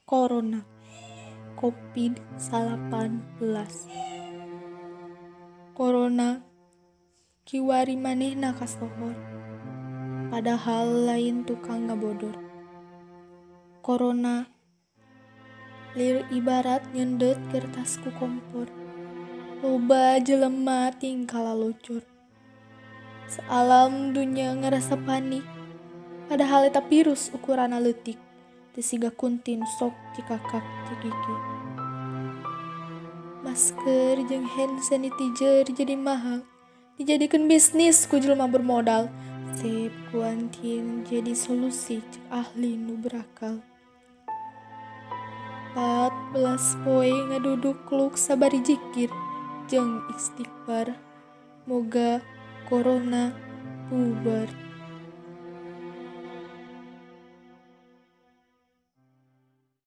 Corona Covid-19. Corona kiwari manehna kasohor, padahal lain tukang ngabodor. Corona lir ibarat nyendet kertas ku kompor, loba jelema tingkah lalocor. Saalam dunya ngerasa panik, padahal eta virus ukuranna leutik, teu siga kunti nu sok cikakak cikiki. Masker jeung hand sanitizer jadi mahal, dijadikeun bisnis ku jelema bermodal. Self quarantine jadi solusi cek ahli nu berakal. 14 poe ngadudukluk sabari jikir jeung istighfar, moga corona bubar.